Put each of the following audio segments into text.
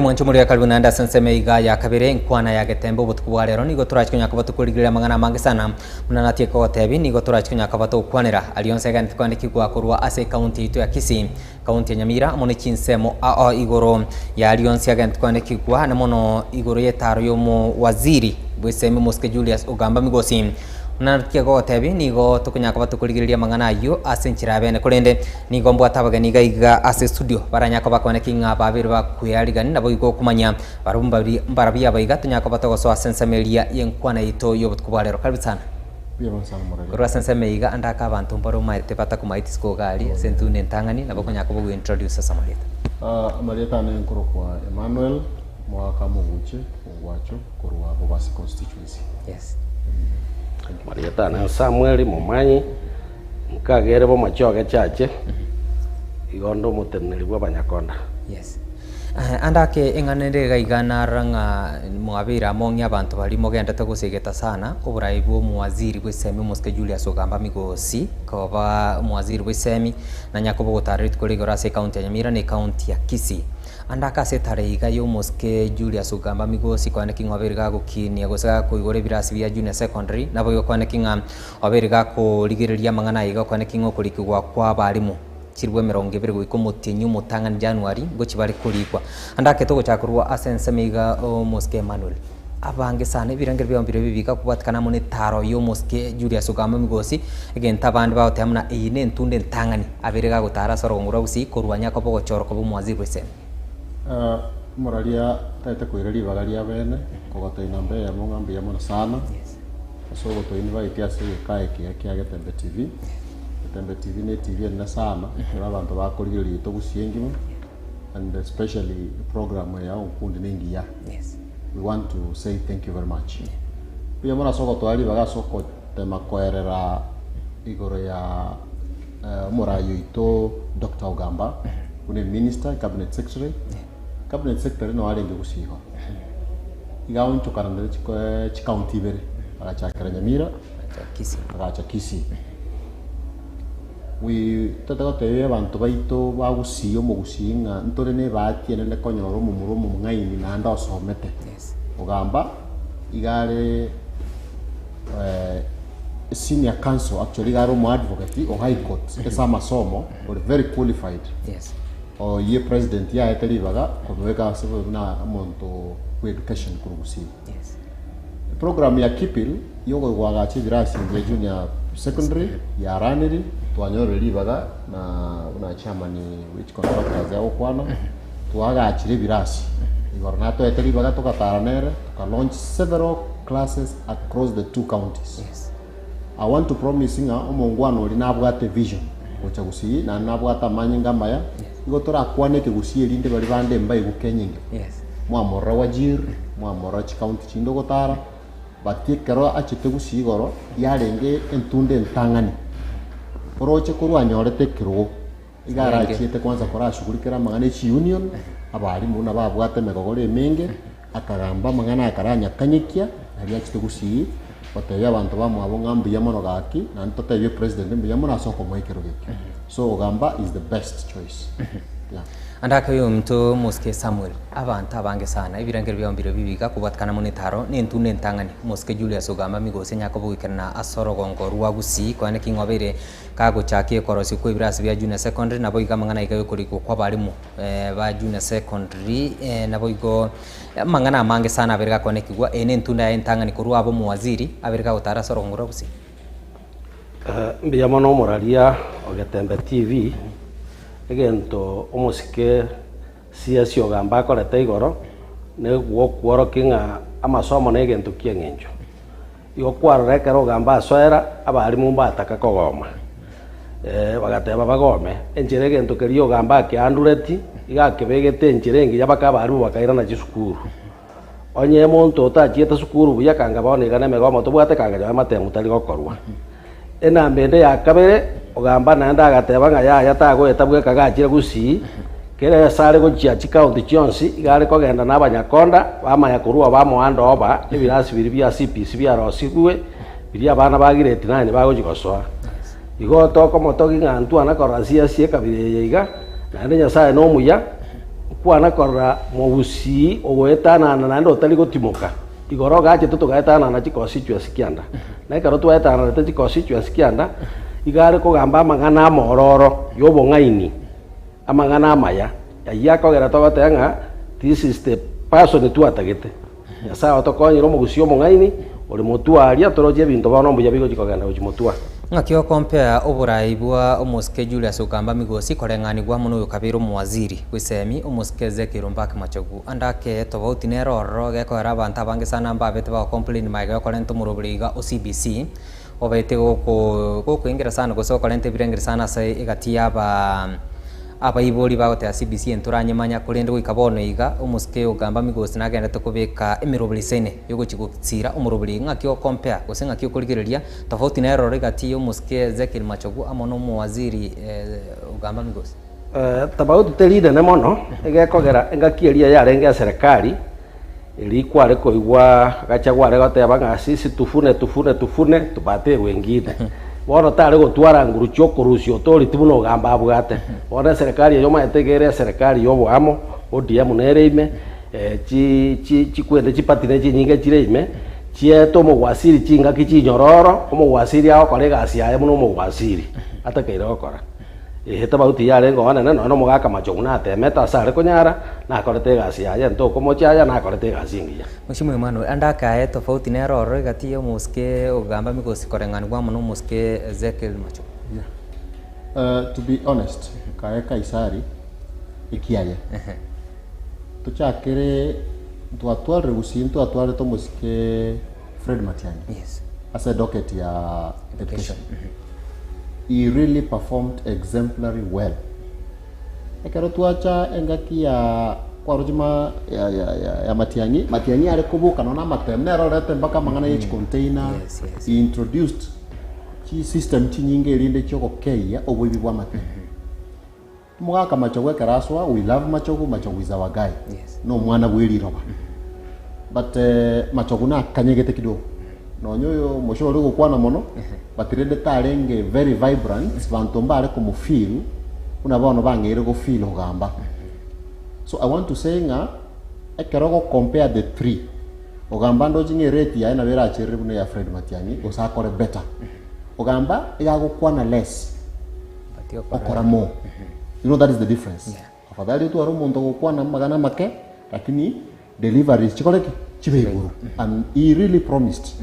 Mwanche more karibu naende ase ensemo iga ya kabere enkwana ya getembe obotuko bwa rero nigo torachi konya koba tokorigereria amang'ana amange sana buna natie kogotebi nigo torachi konya koba togokwanera aria onsi agenderete koandikigwa korwa ase ekaunti yaito ya Kisii kaunti ya Nyamira amo ne chinsemo ao igoro ya aria onsi agenderete koandikigwa na mono igoro y'etaro y'omowaziri bw'esemi omosike Julius Ogamba Migosi Buna natiga gogotebi, nigo tokonyara koba tokorigereria amang'ana ayio ase enchera ya bene, korende nigo mbwate abageni iga iga ase estudio baranyare koba bakwana ki ng'a babeire bakwearigani, naboigo okomanya barabwo mbari mbarabwo abaiga tonyare koba togosoa ase ensemo eria y'enkwana yaito y'obotuko bwa rero. Karibu sana. Mbuya mono sana moreri. Korwa ase ensemo eye iga ande ake abanto mbare omaete batakomaeti isiko iga aria ase entunda entang'ani nabo okonyara koba ogointroduce ase amarieta. Amarieta ane nkorokwa Emmanuel Mwaka Moguche Ongwacho korwa Bobasi Constituency. Yes. Marieta na Samueli momanyi, nkagere bomachoge chache, igo nde omoteneneri bw'abanyakonda. Yes. Eh, ande ake eng'ana ere iga iga narora ng'a mwabeire amo ng'e abanto baria mogendete gosegeta sana oborai bwa omowaziri bw'esemi omosike Julius Ogamba Migosi koba omowaziri bw'esemi nanya koba ogotara rituko rigoro ase ecounty ya Nyamira na ecounty ya Kisii. Ande ake ase etara iga y'omosike Julius Ogamba Migosi kwaneki ng'a obeire gagokinia gose gakoigora ebirasi bia Junior Secondary, naboigo kwaneki ng'a obeire gakorigereria amang'ana aya iga kwaneki ng'a okorikigwa kwa abalimu chirwe emerongo ebere goika omotienyi omotang'ani January ngochia bare korikwa. Ande ake togochaka korwa ase ensemo iga omosike Emmanuel. Abange sana ebirangero biabo mbirobio bigakobwatikana amo netaro y'omosike Julius Ogamba Migosi, egento abande bagoteba buna eye nentunda entang'ani abeire gagotara ase orogongo rwa Gusii korwa Nyakobo ogochorwa koba omowaziri bw'esemi. Omoraria tagete koira ribaga ria bene kogotebia namba eyemo ng'a mbuya mono sana ase ogotoinvite ase egekaa ekiya kia Getembe TV. Getembe TV ne etv enene sana ekero abanto bakorigereria etogusia Gusii engima and especially eprogram eye ya Onkundi nengiya. We want to say thank you very much. Mbuya mono ase ogotoa ribaga ase ogotema koerera igoro ya eh, omorai oito Doctor Ogamba buna eminister, cabinet secretary. Cabinet secretary noo arenge gusii igo. Iga aonchokana nere chiko chicounty ibere, agachakera Nyamira, Kisii. agacha Kisii. We totagete gotebia abanto baito ba gusii omogusii ng'a ntore na ebahati enene konyora omomura omong'aini naende osomete. Yes. Ogamba iga are senior counsel actually iga are omo advocate o high court ase amasomo ore very qualified. Yes. Oyio president yaete ribaga komoweka ase buna omonto bwa education korwa gusii. Yes. Program ya KIPIL yogoagacha ebirasi bia junior secondary yaraniri twanyorire ribaga na buna chairman bwe chicontractors agokwana twagachire ebirasi igoro natoete ribaga togatara nere toka launch several classes across the two counties. Yes. I want to promise ng'a omongwana oria nabwate vision gocha gusii naende nabwate amanyinga amaya igo torakwane ekegusii erinde baria bande mbaigwe Kenya engima. Yes. Mwamorora Wajir, mwamorora chicounty chinde ogotara, but ekero achete gusii igoro yarenge entunda entang'ani oroche korwa anyorete ekerogo iga arachiete kwanza korashugulikera amang'ana e chiunion, abalimu buna babwate emegogoro emenge, akagamba amang'ana akaranyakanyekia naria achete gusii gotebia abanto bamwabo ng'a mbuya mono gaki naende totebie president mbuya mono ase okomoa ekerogo ekio. So Ogamba is the best choice yeah. Ande ake oyominto mosike Samuel, abanto abange sana, ebirengererio biabo mbire bibiga kobwatikana mono etaro, na entunda entang'ani. Mosike Julius ogamba migosi anyare koba goikerana ase orogongo rwa Gusii, koene ki ng'obeire kagochakia ekorosia kwa ebirasi bia Junior Secondary, naboigo amang'ana aiga yokorikwa kwa abalimu ba Junior Secondary, naboigo amang'ana amange sana abeire gakonekigwa, eye nentunda yaye entang'ani korwa abe omowaziri, abeire gagotara ase orogongo rwa Gusii. Mbuya mono omoraria o Getembe TV, egento omosike CS Ogamba akorete igoro, negwokworokia ng'a amasomo na egento ki'eng'encho. Igo kwarora ekero Ogamba asoera, abalimu mbataka kogoma, bagateba bagome, enchera egento keria Ogamba akeandureti, iga akebegete enchera engiya mpaka abalimu bakairana chisukuru. Onye omonto otachiete sukuru buya kanga bono iga nemegomo tobwate kanga nyowe amatemu tari gokorwa. Enamba ende ya kabere ogamba naende agateba ng'a yaya tagoeta bweka gachire gusii, kera ase are gochia chikaunti chionsi iga are kogenda na abanyakonda bamanya korwa bamoa ndoba ebirasi biria bia CPC biarosigwe biria abana ba grade nine bagochi gosoa. Igo tokomotogi ng'a ntwana korora siasi ekabira eye iga, naende Nyasaye nomuya. Kwana korora mogusii ogoetanana naende otari gotimoka. Igoro ogachete togaetanana chiconstituency kianda. Na ekero twaetananete chiconstituency kianda, iga are kogamba amang'ana amororo y'obong'aini, amang'ana amaya, ayio akogera togoteba ng'a this is the person twatagete. Nyasae otokonyire omogusii omong'aini, ore motwe aria, toroche ebinto bono mbuya bigochia kogenda gochia motwe. Ng'aki okompea oborai bwa omosike Julius Ogamba Migosi koreng'anigwa amo noyo kabeire omowaziri bw'esemi omosike Ezekiel Ombaki Machogu. Ande ake tobauti nere ororo gekoera abanto abange sana mbabete bagocomplain magega yokorenta omoroberi iga o CBC obete goko gokoengera sana gose gokorenta ebirengeri sana ase egati ya aba abaibori bagoteba CBC entoranyemanya korende goika bono iga omosike Ogamba Migosi nagenderete kobeka emeroberi isaine yogochi gotsira omoroberi ng'aki okompea gose ng'aki okorigereria Tofauti nere ore gati y'omosike Ezekiel Machogu amo nomowaziri Ogamba Migosi. Tofauti teri inene mono, egekogera engaki eria yarenge eserekari, eria kware koigwa gacha kware goteba ng'a sisi tufune tufune tufune tupate wengine. Bono tare gotwara nguru chiokorusia authority buna Ogamba abwate. Bono eserekari eye omanyete iga ere eserekari ya oboamo, ODM nere ime, chi chi chikwende chiparty ne chinyinge chire ime, Chiete omogwasiri chingaki chinyororo, omogwasiri agokora egasi yaye buna omogwasiri atakeire gokora. Eeh tobauti yarenge onene nonya na omogaka machogu natemete ase are konyara, nakorete egasi yaye ntokomochaya nakorete egasi engiya. Mheshimiwa Emmanuel, ande akaye tofauti nere ororo egati ya omosike ogamba migosi koreng'anigwa amo na omosike Ezekiel Machogu. Yeah. To be honest, kaye Kaisari ekiaye. Tochakere ntwatwarire gusii ntwatwarete omosike Fred Matiang'i Yes. ase edocket ya education. He really performed exemplary well. Ekero twacha engaki ya kwaroche ma ya ya ya ya Matiang'i, Matiang'i are koboka nonya na amatemo nere orete mpaka amang'ana ya chicontainer, Yes, yes. he introduced chisystem chinyinge erinde chiogokeyia oboibi bwa amatemo. Omogaka Machogu ekero asoa, we love Machogu, Machogu is our guy. Yes. Na omwana bwe riroba. But Machogu nakanyegete kidogo. Nonya oyo omosho ore gokwana mono, but rende tarenge very vibrant, banto mbare komofeel, buna bono bang'eire gofeel ogamba. So I want to say ng'a, ekero ogo compare the three, ogamba ndoche ng'a erate yaye nabo eracherere buna eya Fred Matiang'i, gose akore better. Ogamba iga agokwana less. Okora more. You know that is the difference. Yeah. Afadhali otware omonto ogokwana amagana amake lakini deliveries chikore ki? Chibe igoro. And he really promised.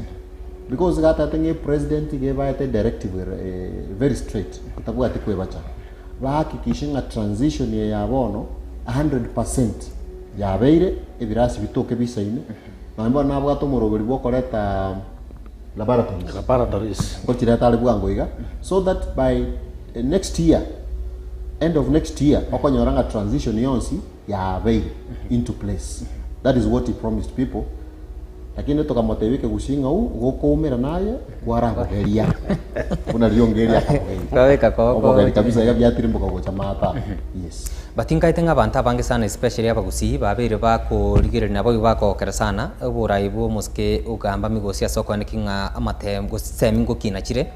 Because iga atagete ng'a epresident iga ebaete directive ere eh, very straight etabwati kwebacha. Bahakikishe ng'a transition eye ya bono 100% yabeire ebirasi bitoke bisaine. Nonye bono nabwate omoroberi bwa okoreta laboratories. Laboratories. Ngochireta are bwango iga so that by next year, end of next year okonyora ng'a transition yonsi yabeire into place. That is what he promised people. Lakini tokamotebia ekegusii ng'a uu gokoumera naye kwarabogeria buna rionga eria akabogeria. Kwabeka koboko Obogeri kabisa iga biatirimboka gocha maata. Yes. But nkaete ng'a abanto abange sana especially abagusii babeire bakorigereria nabo igo bakogokera sana oborai bwa omosike ogamba migosi ase okoeneki ng'a amatemo gose chisemi ngokina chire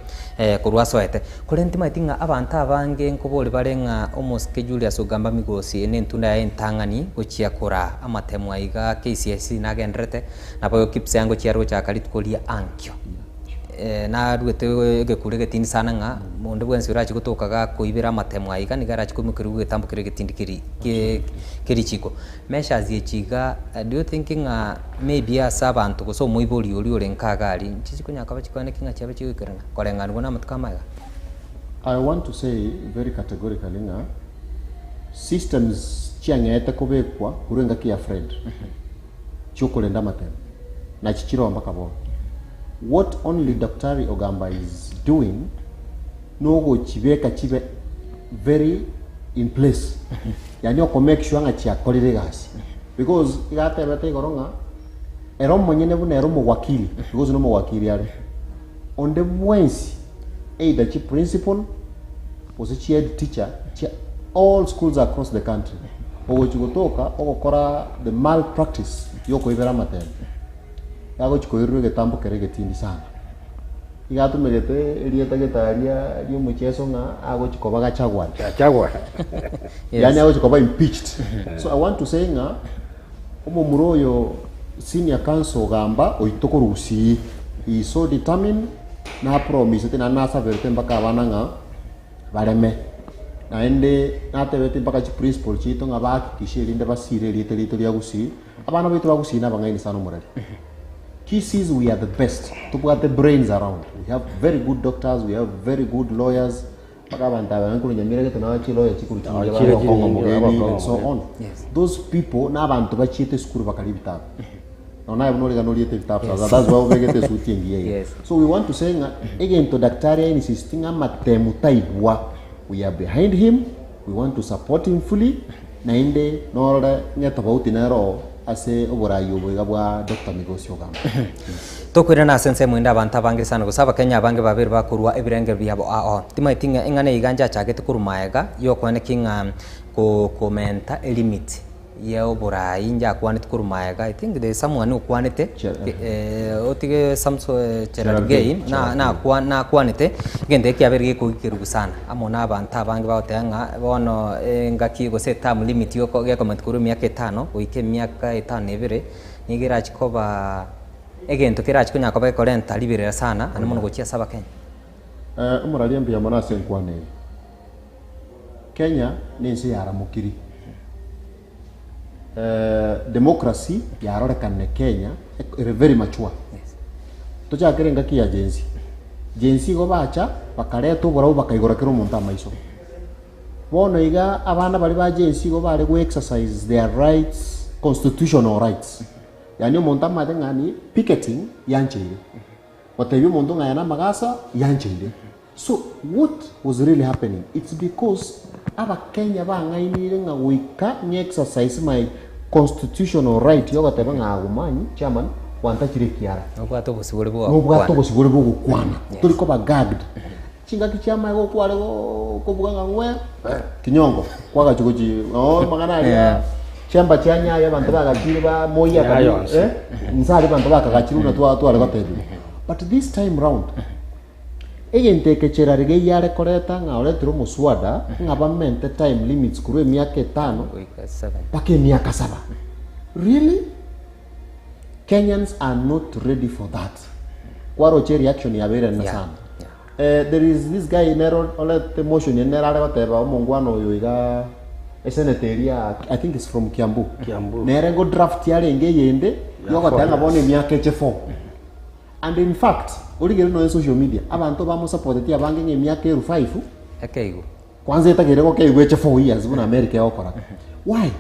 korwa asoete. Korende timanyeti ng'a abanto abange nkobori bare ng'a omosike Julius Ogamba Migosi ne entunda yaye entang'ani gochia koraa amatemo aiga KCSE nagendererete nabo igo Kipsea ngochia are gochaka rituko ria ankio. Naruete egekuro egetindi sana ng'a onde bwensi orachie gotoka gakoibera amatemo aiga nigo arachie koimokerigwa egetambo keria egetindi keri ke richiko. Measures echi iga do you think ng'a maybe ase abanto gose omoibori oria ore nka iga aria nchi chikonyara koba chikoeneki ng'a chiabe chigoikerana koreng'anigwa na amatuko amaega? I want to say very categorically ng'a systems chiang'ete kobekwa korwa engaki ya Fred chiokorenda amatemo nachi chiroo mpaka bono. What only Daktari Ogamba is doing nogochibeka chibe very in place yaani oko make sure ng'a chiakorire egasi because iga atebete igoro ng'a ere omonyene buna ere omowakili because nomowakili are onde bwensi either chi principal gose chi head teacher chia all schools across the country ogochi gotoka ogokora the malpractice yokoibera amatemo yagochi koirerwa egetambo kere egetindi sana. Iga atumegete erieta gete aria riomocheso ng'a agochi koba Gachagua. Gachagua. Yaani agochi koba impeached. So I want to say ng'a omomura oyo senior counsel Ogamba oito korwa Gusii, he is so determined, napromisete naende nasaberete mpaka abana ng'a bareme. Naende natebete mpaka chiprincipal chiaito ng'a bahakikishe erinde basire erieta riaito ria Gusii. Abana baito ba Gusii nabang'aini sana omoreri. Kisiis we are the best, tobwate brains around, we have very good doctors, we have very good lawyers, mpaka abanto aba nkorwa Nyamira gete nabo chilawyer chikorwa chinyinge chire ba Okong'o chinyinge, Mogeni Abakong'o and so Mogeni. on. Those people na abanto bachiete esukuru bakaria ebitabu. Nonya naye buna origa noriete ebitabu sasa that's why obegete esuti engiya iga. Yes. So we want to say ng'a egento daktari a insist ng'a amatemu taigwa, we are behind him, we want to support him fully, Naende norore ng'a etofauti nero oo ase oboraai obo iga bwa Doctor Migosi Ogamba. Tokoirana ase ensemo ende abanto abange sana gose abakenya abange babere bakorua ebirengero biabo ao. Timaeti ng'a eng'ana eye iga nchachagete korwa maega yokoeneki ng'a komenta elimit ya oboraai njakwaneti korwa maega I think there is someone okwanete otige Samson Cherargei nakwanete egento eke kiabeire gekogikerwa sana amo na abanto abange bagoteba ng'a bono engaki gose eterm limit gekomenta korwa emiaka etano goika emiaka etano na ebere nigo erachie koba egento kerache konya koba gekorenta riberera sana naende mono gochia ase abakenya. Omoraria mbuya mono ase enkwana eye. Kenya nense yaramokiri. Democracy yarorekanire Kenya ere very mature. Tochakere engaki ya Gen Z. Gen Z igo bacha bakareta oborabu bakaigora kera omonto amaiso. Bono iga abana baria ba Gen Z igo bare go exercise their rights, constitutional rights. Yaani omonto amanyete ng'a ni picketing yancheire, gotebia omonto ng'a aya namagasa yancheire. So what was really happening? It's because abakenya bang'ainire ng'a goika ng'e exercise my constitutional right yogoteba ng'a agomanyi chairman gwantachire ekiara. Nobwate obosibore bwa Nobwate gokwana. obosibore bwa ogokwana. Yes. Tori koba gagged. Chingaki chiamaye gokware kobuga ng'a ng'we kinyongo kwagachi gochi oo amang'ana aria Yeah. chemba chia nyayo abanto bagachire ba Moi Nyayo akabi onsi. eh inse aria abanto bakagachire buna twa tware gotebiwa. But this time round Egento eke cherarigei are koreta ng'a oretire omoswada ng'a bamente time limits korwa emiaka etano Goika seven. mpaka emiaka saba. Really? Kenyans are not ready for that. Kwaroche ereaction yabeire nene Yeah, sana. yeah. Eh, there is this guy nero orete motion eye nere are goteba omongwana oyo iga eseneta eria I think is from Kiambu. Kiambu. Nere ngo draft yarenge eyende yogoteba ng'a bono emiaka eche four. And in fact, origererie nonya social media, abanto bamosupporteti abange ng'a emiaka eru five, Ekeigwa. kwanza etagere gokeigwa eche 4 years buna America egokora. Why?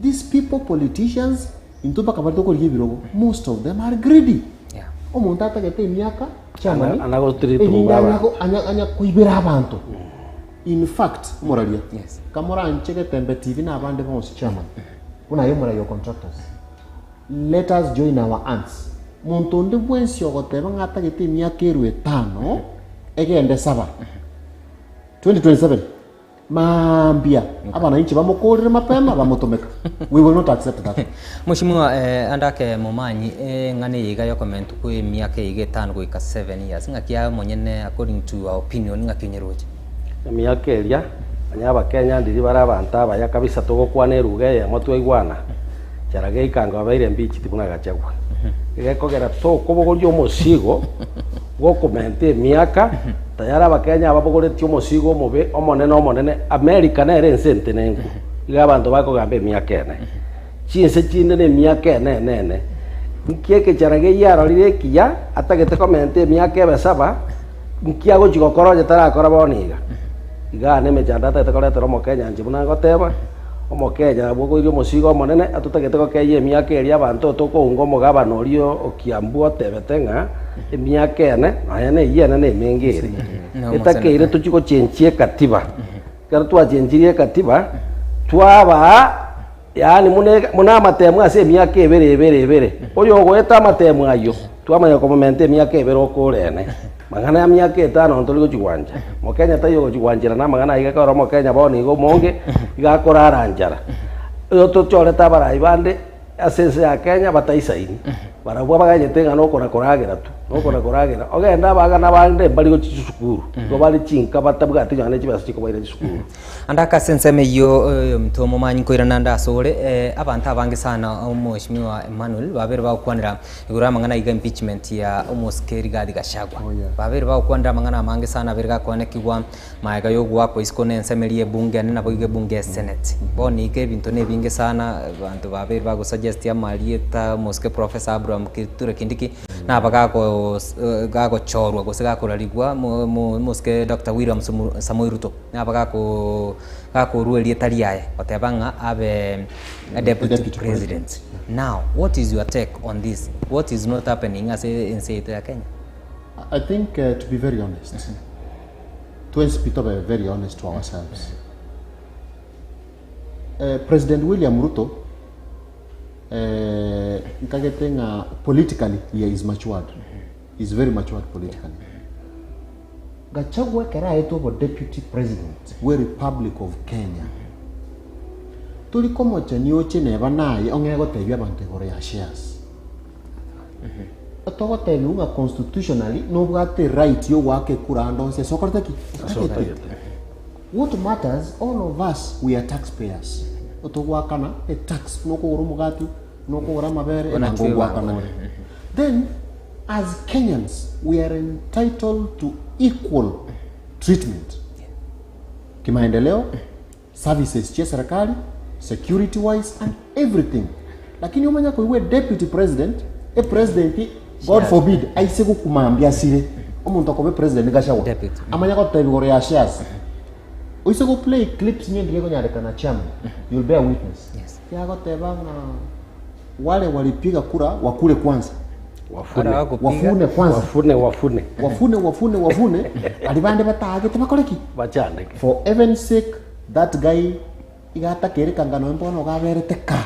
These people politicians, intwe mpaka baria tokorigia ebirogo, most of them are greedy. Yeah. Omonto atagete emiaka chairman, Ana- ana gotreat erinde baba. anya go- anya anya koibera abanto. In fact, omoraria, Yes. kamoranche Getembe TV na abande bonsi chairman, buna aye omoraia o contractors, Let us join our hands. Monto onde bwensi ogoteba ng'a atagete emiaka erwe etano egende saba 2027 mambia abananchi bamokorere mapema bamotomeka. We will not accept that. Mweshimiwa eh, andake momanyi eng'ana eye iga yokomentwa kwa emiaka eye iga etano goika 7 years ng'aki aye omonyene according to your opinion ng'aki onyeroche? Emiaka eria, onye Abakenya ndiri bare abanto abaya kabisa togokwana eruga eyemo twaigwana, chara geika ango abeire mbichiti buna Gachagua. Egekogera tokobogoria omosigo bw'okomenta emiaka, tayari Abakenya ababogoretie omosigo omobe omonene omonene, America nere ense entenenku, iga abanto bakogamba emiaka ene. Chinse chinde nemiaka ene ene ene. Nki ekechara geyio arorire ekiya atagete komenta emiaka ebe saba, Nki agochia gokora onye tarakora bono iga? Igaa nemechando atagete koretera omokenya inche buna ngoteba, omokenya abwo okoiria omosigo omonene atotagete gokeyia emiaka eria abanto tokounga omogabana oria o Kiambu otebete ng'a emiaka ene nonya na eyio ene nemenge ere. Etakeire tochie gochenchia ekatiba. Ekero twachenchirie ekatiba, twabaa Yaani buna buna amatemu ase emiaka ebere ebere ebere. Oyogoeta amatemu ayio, twamanya komomenta emiaka ebere okorene. Mang'ana ya miaka etano ntori gochia gwancha. Mokenya taiyo ogochia gwancherana amang'ana ayio ekero omokenya bono iga omonge, iga akorara nchara. Oyo tochorete abarai bande ase ense ya Kenya bataisaini. Barabwo abaganyete ng'a nokona koragera tu, nokona koragera. Ogende abagana bande mbari gochia chisukuru, igo bare chinka batabwati nonya ne chibesa chikobaira chisukuru. Ande ase ensemo eyio oyominto omomanyi nkoirana ande asore, abanto abange sana omweshimiwa Emmanuel babere bagokwanera igoro y'amang'ana iga impeachment ya omosike Rigathi Gachagua. Oh, yeah. Babere bagokwanera amang'ana amange sana abere gakoanekigwa Magega y'ogoakwa isiko nensemo eria y'ebunge ene naboigo ebunge ya senate. Bono iga ebinto nebinge sana, abanto babeire bagosuggest amarieta, omosike Professor Abraham Kithure Kindiki, naba gagos gagochorwa gose gakorarigwa mo mo omosike Doctor William Samoei Ruto, naba gakoo gakorwa erieta riaye goteba ng'a abe deputy Deputy president. Now, what is your take on this? What is not happening ase ense yaito ya Kenya? I think to be very honest, Twensi pi tobe very honest to ourselves. Eh, President William Ruto eh, nkagete ng'a politically he is matured. He is very matured politically. Gachagua ekero aetwe obo deputy president bwe Republic of Kenya, tori komochenia oche neba naye ong'e gotebia abanto igoro ya shares. Togotebiwa ng'a constitutionally nobwate right yogoaka ekura ande onsi ase okorete ki? Otagete. What matters all of us we are tax payers. Togoakana e tax nokogora omogati, nokogora amabere Buna enango chwe ogoakana bango. ore. Then as Kenyans we are entitled to equal treatment. Kimaendeleo, services chia serikali, security wise and everything. Lakini omanye koigwa deputy president, e president God forbid aise gokumambia asire, omonto okoba epresident Gachagua, Deputy. amanye goteba igoro ya shares. Oise go play clips niye ndire ekonyarekana chairman, you'll bear witness. Yes. Yagoteba ng'a wale walipiga kura wakule kwanza. Wafune. Ara bagopiga. Wafune kwanza. Wafune wafune. Wafune wafune wafune baria bande batagete bakore ki? Bachandeke. For heaven's sake that guy iga atakereka ng'a nonya bono iga aberete ka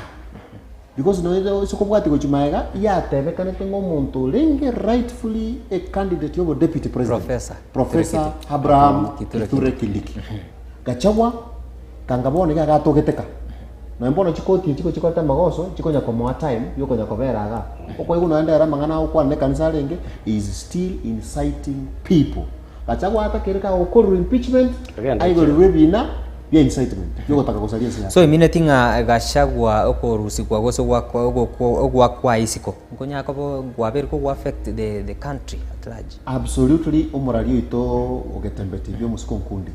because nonya ase okobwatia gochia magega yatebekanete ng'a omonto orenge rightfully a candidate ya obo deputy president Professor. Professor Abraham Kithure Kithure Kindiki. Gachagua kanga bono iga agatogete ka. Nonya bono chikoti echi gochikorete amagoso chikonya komoa time yokonya kobera igaa. Okoigwa nonya ndero amang'ana agokwana na ekanisa arenge he is still inciting people. Gachagua atakere kagokorerwa impeachment Agende aigorirwe ebina bia incitement biogotaka gosaria ense ya So emineti ng'a Gachagua okorusigwa gose ogwakwa isiko nkonyara koba kwabeire kogo affect the the country at large. Absolutely omorari oito ogetembe TV omosike onkundi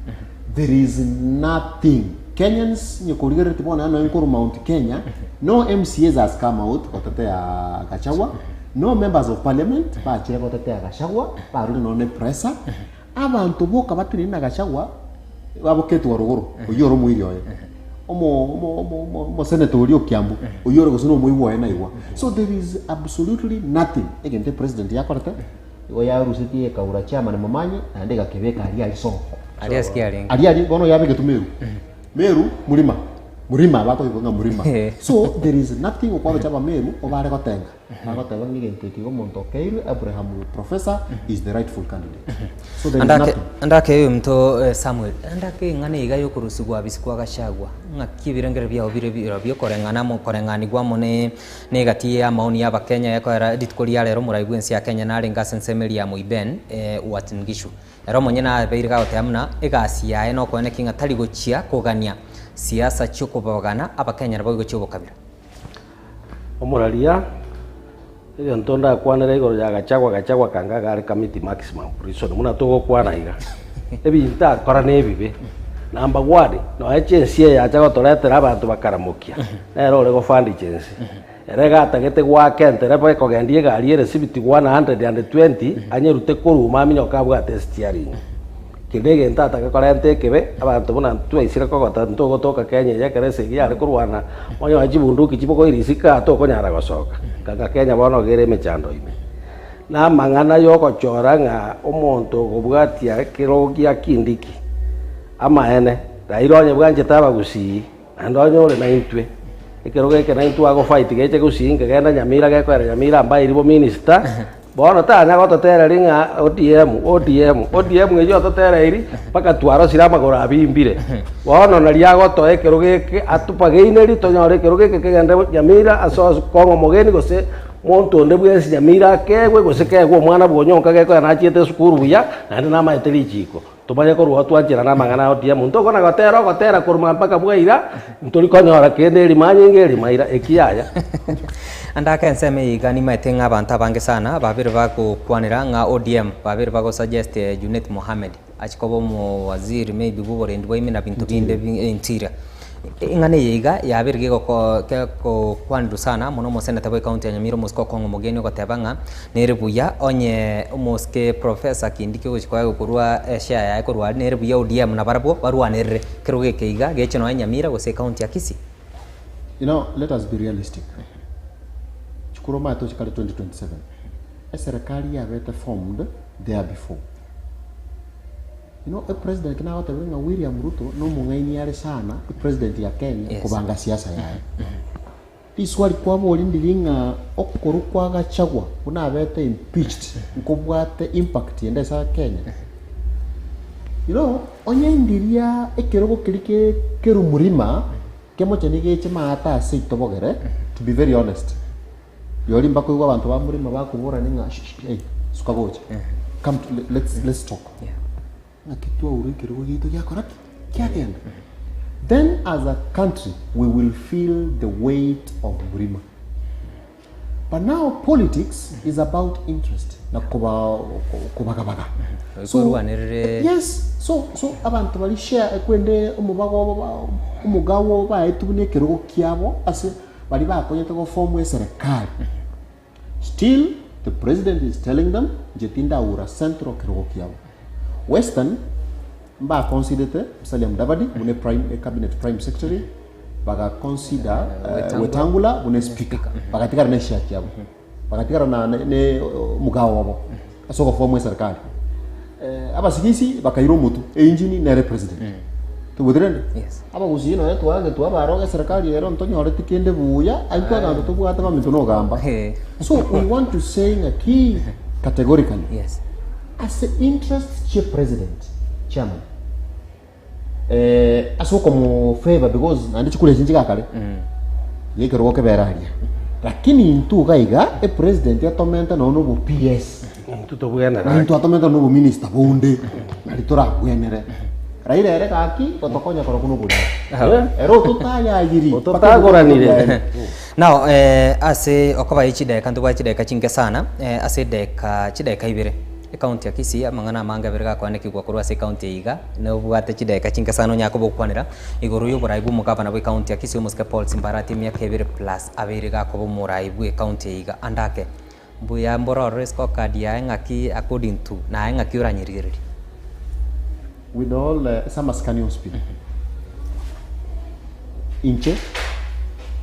there is nothing Kenyans onye korigereretie bono yaani nonye nkorwa Mount Kenya no MCAs has come out gotetea Gachagua no members of parliament bachire gotetea Gachagua barure nonye ne pressure abanto boka batenenire na Gachagua baboketwe rogoro oyio ore omoiri oye omo omo omo omo omosenator oria o Kiambu oyio ore gose na omoigwa oye naigwa so there is absolutely nothing egento epresident yakorete igo yarusetie ekaura chairman Momanyi naende egakebeka aria aria soko. Aria ase kiarenge. Aria aria bono yabegetwe Meru. Meru murima murima bakoigwa ng'a murima so there is nothing okwarocha abameru obare gotenga bagoteba ng'a egento eke iga omonto okeirwe Abraham professor is the rightful candidate so there is Andake nothing. andake oyominto Samuel, andake eng'ana iga yokorusigwa abisi kwa Gachagua, ng'aki ebirengererio biao bire birobio koreng'ana amo koreng'anigwa amo ne na egati y'amaoni y'Abakenya ekoera rituko ria rero omorai bw'ense ya Kenya narenge ase ensemo eria ya Moiben Uasin Gishu. Ere omonyene abeire gagoteba buna egasi yaye nokoenekia ng'a tari gochia kogania siasa chi'okobagana Abakenya naboigo chi'obokabira. Omoraria, egento ndakwanere igoro ya Gachagua, Gachagua kanga iga are Kamiti maximum prison buna togokwana iga. Ebinto akora nebibe. Number one, nonya chensi eye yacha gotoretera abanto bakaramokia, nere ore gofund chensi. Ere iga atagete goaka entereba ekogendia egari ere sibiti 120 anyerute korwa ime aminyoke abwate esteering. Kende egento atake korenta ekebe, abanto buna twaisire kogota ntogotoka Kenya eye ekero esegi yare korwana, onyore chibunduki chibogoire isiko aa tokonyara gosoka. Kanga Kenya bono iga ere emechando ime. Na amang'ana yogochora ng'a omonto okobwatia ekerogo gia Kindiki, amaene, Raila onye bwanchete abagusii, Naende onye ore naintwe, ekerogo eke naintwe agofight geche gusii nkegenda Nyamira gekoera Nyamira mbairi bo minister, bono tanya gototereria ng'a ODM, ODM, ODM eyio ototereiri mpaka twarosire amagoro abimbire. Bono nari agotoa ekerogo eke atupageineri tonyore ekerogo eke kegende Nyamira ase Kong'o Mogeni gose. Monto onde bwensi nyamira akegwe, gose kegwe omwana bw'onyonka gekonya nachiete esukuru buya, naende namaete richiiko. Tomanye korwa oo twancherana amang'ana ao tiga monto okona gotera ogotera korwa mpaka bwaira, ntori konyora kende erimo anyinge erimo aira, eki yaya. Ande ake ensemo eye iga nimaete ng'a abanto abange sana babere bagokwanera ng'a ODM babere bago suggest Junet Mohamed achie koba omowaziri maybe bwa oborendi bwa ime na binto binde interior. Eng'ana eye iga yabeire gegoko gekokwanirwa sana mono omoseneta bwe county ya Nyamira omosike Okong'o Omogeni ogoteba ng'a nere buya onye omosike Professor Kindiki ogochia koegwa korwa eshare yaye korwa aria nere buya ODM nabarabwo barwanerere kerogo eke iga geche nonya Nyamira gose ecounty ya Kisii. You know, let us be realistic. Chikura omanyete toche kare 2027. Eserekari yabete formed there before. You know, epresident ekero nagotebire ng'a William Ruto nomong'aini are sana, epresident ya Kenya, Yes. kobanga siasa yaye. Riswali kwaboria ndiri ng'a okorwa kwa Gachagua buna abete impeached nkobwate impact ende ase Kenya? You know, onye ndiria ekerogo keria ke kerumurima kemocheni geche maate ase itobogere, to be very honest, Rirorio mbakoigwa abanto ba murima bakoborania ng'a shh shh hey, suka gocha, come to, let's, let's talk. Ng'aki twaurwa ekerogo giaito giakora ki? Kiagenda. Then as a country we will feel the weight of murima. But now politics is about interest na koba kobagabaga. So, Korwanerere- yes, so so abanto bari share ekwende omobago obo ba- omogao baetwe buna ekerogo kiabo ase Baria bakonyete goform eserekari still the president is telling them inche tindaura central kerogo kiabo. Western mbaconsiderete Musalia Mudavadi buna prime, cabinet prime secretary baga consider eh, Wetangula buna speaker bagatigara na eshare kiabo bagatigara na ne, ne omogao obo ase ogoform eserekari. Eh, abasigisi bakaira omotwe engine nere president Tobwati rende? Yes. Abagusii nonya twagetwa abaroge eserekari ero ntonyoreti kende buya, intwe abanto tobwate baminto nogamba. Eh. So we want to say ng'aki categorically Yes. ase interests chia president, chairman, eh, ase okomo favor because naende chikura echi nchigakare, iga ekerogo kebere aria. Lakini intwe iga iga, epresident atomente nonya na obo PS. Intwe tobwenere Na intwe atomete nobominista bonde, nari torabwenere. Raila ere gaki gotokonya korokwo noborimo. Ere ototayayiri. Ototagoranire. Now eh, ase okoba ye chidakika ntobwate chidakika chinke sana eh, ase edakika chidakika ibere ecounty ya Kisii amang'ana amange abere gakoanekigwa korwa ase ecounty eye iga nobwate chidakika chinke sana onyare koba ogokwanera igoro ya oborai bwa omogabana bwa ecounty ya Kisii omosike Paul Simbarati emiaka ebere plus abeire gakoba omorai bwa ecounty eye iga ande ake Mbuya mbore ororo scorecard yaye ng'aki according to naye ng'aki oranyerigererie. With all ase amasikani onsi pi, inche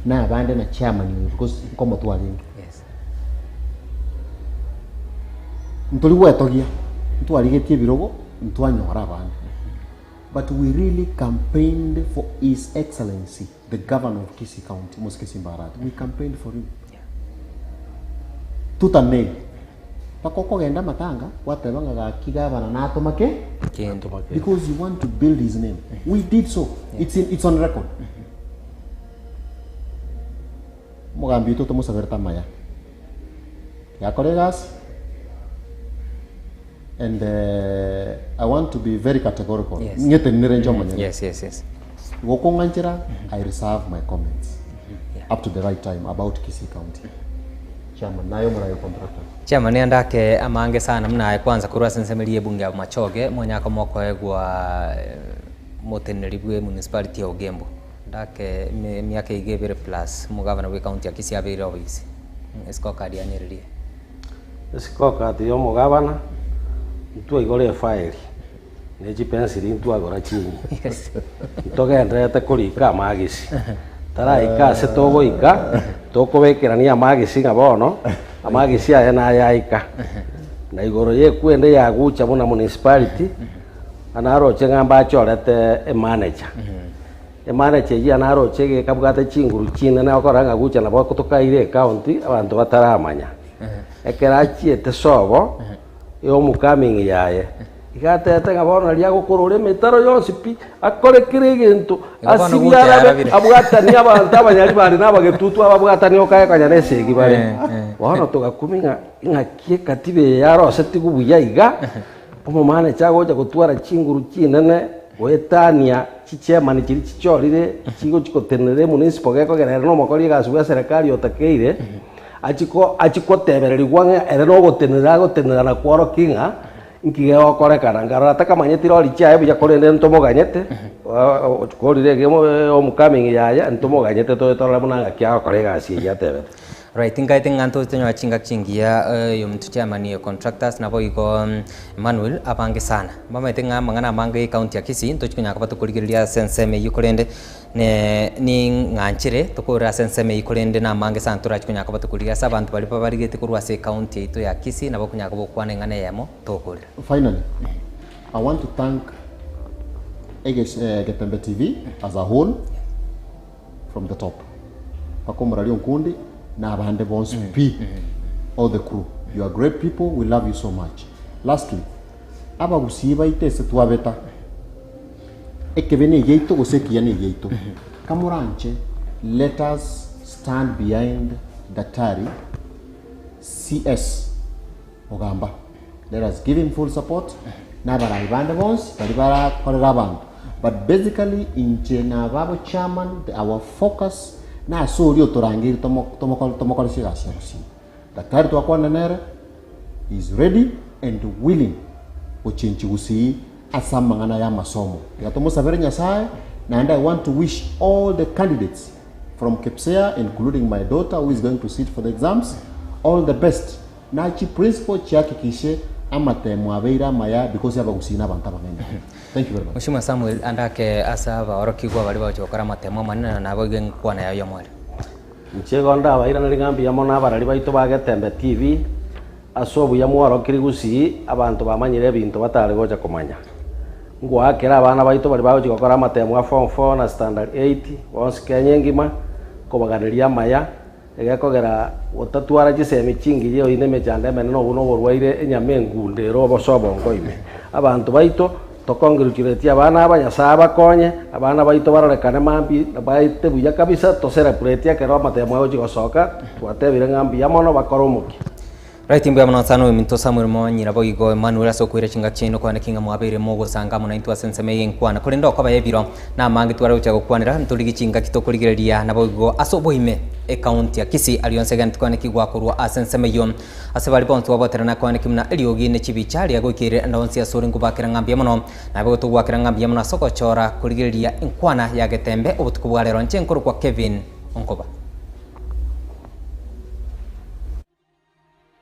na abande na chairman oyo because nkomotwa arenge. Yes. Ntori gwetogia, ntwarigetie ebirogo, ntwanyora abande. But we really campaigned for his excellency the governor of Kisii County, Mosike Simba Arati. We campaigned for him. Tooth and nail. Mpaka okogenda amatanga, gwateba ng'a gaki gavana natoma ke? Kende. Because you want to build his name. We did so. It's, in, it's on record. Omogambi oito tomosaberete amaya. Yakora egasi and I want to be very categorical. Yes. Ng'etenenere inche omonyene. Yes, yes, yes. Gokong'anchera, I reserve my comments Yeah. up to the right time about Kisii County. Chairman, naye omoraio contractor. Chairman andake amange sana buna aye kwanza korwa ase ensemo eria y'ebunge ya Bomachoge, monyaka mokoegwa eh, moteneneri bwe municipality ya Ogembo. Ndake eme emiaka iga ebere plus omogavana bwe county ya Kisii abeire ofisi. Escorecard yane eriria. Escorecard ya omogavana, ntwaigora efaili, ne chipensili ntwagora chinyi. Yes. Ntogendererete korika amagisi, taraika ase togoika, tokobekerania amagisi ng'a bono, amagisi aya nayaika. Na igoro ya ekwende yagucha buna municipality, naroche ng'a mbachorete emanager. Emanager eyio naroche iga ekabwate chinguru chinene okora ng'a gucha nabo tokaire ecounty abanto bataramanya. Ekero achiete sobo, ehomecoming yaye, Iga atebete ng'a bono nario agokorora emetaro yonsi pi, akore kera egento, Igo bono asibie gocha arabe, yarabire. abwatanie abanto abanyari bare na abagetutu ababwatanie okaye konya na esegi bare. Eh, eh. Bono togakumia ng'a ing'aki ekatiba eye yarosetigwe buya iga, omomanecha agocha gotwara chinguru chinene goetania chichairman chiria chichorire chigochi gotenenera emunicipal gekogera ere na omokori egasi bwa eserekari otakeire, achie ko achie kotebererigwa ng'a ere na ogotenenera agotenenera na kworokia ng'a Inki gegokorekana? Nkarora takamanyeti rori chiaye buya, korende ntomoganyete, korire egemo homecoming yaye, ntomoganyete toye torore buna ng'aki agokora egasi eyio atebete. Right, nkaete ng'a ntoche tonyora chingaki chingiya oyo omonto chairman o contractors nabo igo Emmanuel abange sana. Mbamaete ng'a amang'ana amange ye county ya Kisii ntochi konyara koba tokorigereria ase ensemo eyio korende ne ning'anchire tokorere ase ensemo eyio korende namange sana torachi konyara koba tokorigia ase abanto baria babarigete korwa ase ecounty yaito ya Kisii nabo okonyara koba okwana eng'ana eyemo tokorera. Finally, I want to thank Egesh, eh, Getembe TV as a whole from the top mpaka omorari Onkundi na abande bonsi pi all the crew you are great people we love you so much lastly abagusii baito ase twabeta Ekebe negiaito gose ekiya negiaito. Kamoranche let us stand behind Daktari CS Ogamba. Let us give him full support na abarai bande bonsi baria barakorera abanto. But basically inche na ababo chairman our focus nase oria otorangeire tomo tomo tomokoresie egasi ya gusii. Daktari twakwana nere he is ready and willing gochenchi gusii ase amang'ana y'amasomo. Tiga tomosabere Nyasaye, naende I want to wish all the candidates from KPSEA including my daughter who is going to sit for the exams all the best. Nachi principal chiakikishe amatemo abeire amaya because abagusii nabanto abang'aini. Thank you very much. Mheshimiwa Samuel andake ase abaorokigwa baria bagochia gokora amatemo amanene na naboigo enkwana yaye y'omwere. Inche igo ndabairanerie ng'a mbuya mono abarari baito ba Getembe TV, ase obuya mworokirie gusii abanto bamanyire ebinto batare gocha komanya. Ngoakera abana baito baria bagochia gokora amatemo a form four na standard eight, bonsi Kenya engima, nkobaganeria amaya, egekogera gotatwara chisemi chingiya oine emechando emenene obwo na oborwaire enyama engunde ere obose obongo ime. Abanto baito. Tokongirukireti abana aba, Nyasae abakonye, abana baito barorekane mambia na baete buya kabisa, toserebreti ekero amatemo agochia gosoka, twatebire ng'a mbuya mono bakore omokia. Right mbuya mono sana ominto Samuel Monyira boigo Emmanuel ase okoira chingaki chiaino kwane ki ng'a mwabeire mogosanga amo naintwe ase ensemo eye enkwana korende okoba ebiro na amange tware gochia gokwanera ntorigie chingaki tokorigereria naboigo ase oboime ecounty ya Kisii aria onsi egento kwane ki gwakorwa ase ensemo eyio Ase baria bonsi baboterana koaneki buna eriogi ne chibicha riagoikeire ande onsi asore nkobakera ng'a mbuya mono, nabe gotogwakera ng'a mbuya mono ase ogochora korigereria enkwana ya Getembe obotuko bwa rero. Inche nkorokwa Kevin Onkoba.